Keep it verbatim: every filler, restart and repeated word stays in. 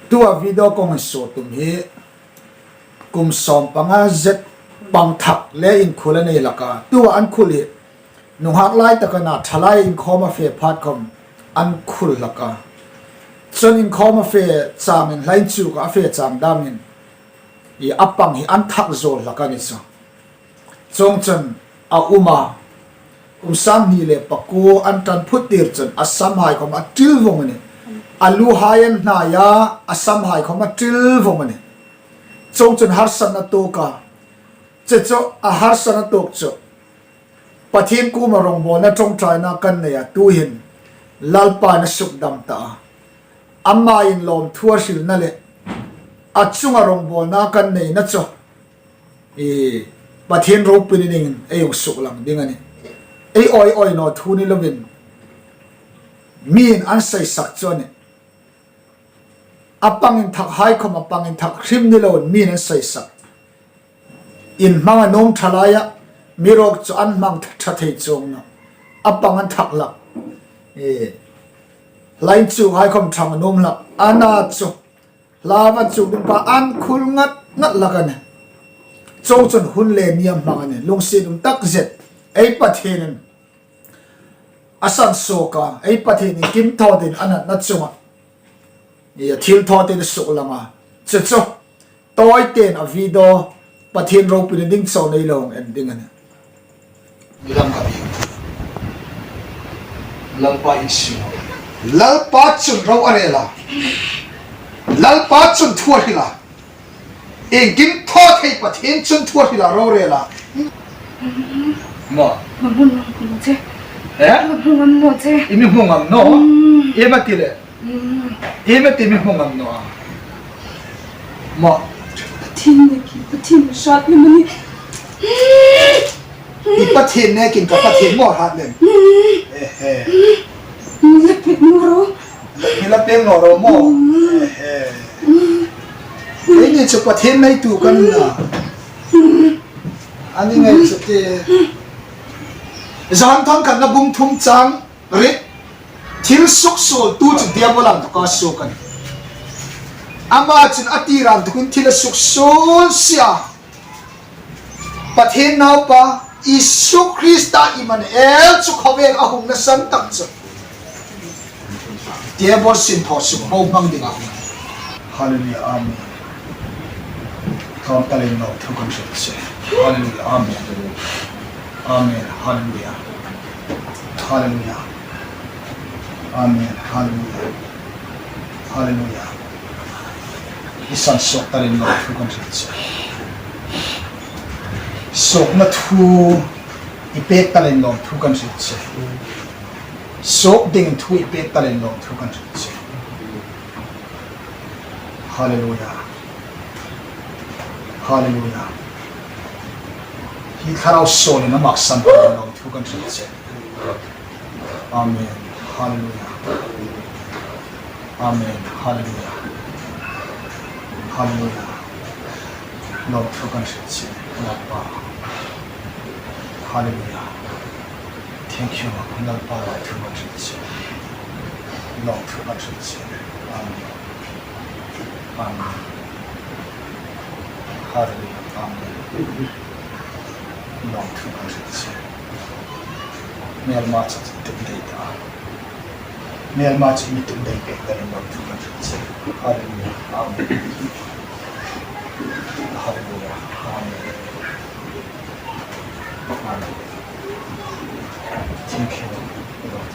Tua video kong insuo tum hi kum sawm panga zet pang thak le inkhul a nei hlak a. Tua an khul hi nunghak lai tak a na, thalai inkhawm a fe phat khawm an khul hlak a. Chun inkhawm a fe changin, hlai inchuk a fe chang damin, i a pang hi an thak zo hlak a ni chu. Chuongchun a um a, kum sang hni le pakuo an ṭan phut tir chun a samhai khawm a ṭil vong a nih. A luhai an hnai a, a samhai khawm a ṭil vong a nih. Chuongchun harsatna tuok a, chu chu a harsatna tuok chu Pathien kuoma rawngbawlna ṭawngṭaina kan nei a, tuhin Lalpa'n a sukdam ta a. Ama'n lawmthu a hrilna le a chunga rawngbawlna kan neina chu, i, Pathien ropui ni dingin ei hung suklang ding a nih. Ei awi awi naw thu ni lovin, mi'n an seisak chu a nih. A pang inthakhai khawm a pang inthak hrim ni loin mi'n an seisak. Inhmang a nuom ṭha laia, mi ruok chu an hmang ṭha thei chuong naw. A pang an thak hlak. E, hlai inchukhai khawm ṭhang a nuom hlak. Ana chu hla va chuk ding pa an khul ngat ngat hlak a nih. Chuongchun hun le ni a hmang a nih. Lungsiet um tak zet. Ei Pathienin a san suok a, ei Pathien iengkim thaw dingin a natna chunga, i, thil thaw dingin a suklang a. Chu chu, tawi tein a video Pathien ropui ni ding chauh nei lo hung en ding a nih. Midang ka bi. Lalpa in sing. Lalpa chun ro a rel a. Lalpa chun thu a hril a. Iengkim thaw thei Pathien chun thu a hril a, ro rel a. Maw. Ka hmu ngam naw che. Eh? Ka hmu ngam naw che. I mi hmu ngam naw? Mm. Iem a ti le? Mm. Iem a ti mi hmu ngam naw a? Maw. Pathien nekin, Pathien hrat lem a nih. I Pathien nekin ka Pathien maw hrat lem? Mm. Eh, eh. Mm. Ni la pek naw ro. Ni la pek naw ro maw? Mm. Eh, eh. Mm. Eini chu Pathien neitu kan na. Mm. A ni ngei chu te. Johan thawn khatna bung thum chang riet. Thil suksuoltu chu Diabol a inthawka suok a nih. Ama chun a tir a inthawkin thil a suksuol si a. Pathien Naupa Isu Krista Immanuel chu khawvel a hungna san tak chu Diabol sinthaw suk bo hmang ding a hung. Hallelujah, amen. Tlawm talin lawmthu kan hril che. Hallelujah, amen. Amen, hallelujah. Hallelujah. Amen, hallelujah. Hallelujah. I san suok talin lawmthu kan hril che. Suokna thu i pek talin lawmthu kan hril che. Suok ding thu i pek talin lawmthu kan hril che. Hallelujah. Hallelujah. Hi thlarau suolin a maksan talin lawmthu kan hril che. Amen. Hallelujah. Amen. Hallelujah. Hallelujah. Lawmthu kan hril che. Lalpa. Hallelujah. Thank you. Lalpa, lawmthu kan hril che. Lawmthu kan hril che. Amen. Amen. Hallelujah. Amen. Lawmthu kan hril che. Hmelma chu tum dei ta. Hmelma chu mi tum dei pek ta, lawmthu kan hril che. Hallelujah. Amen. Hallelujah. Amen. Amen. Thank you, Lord.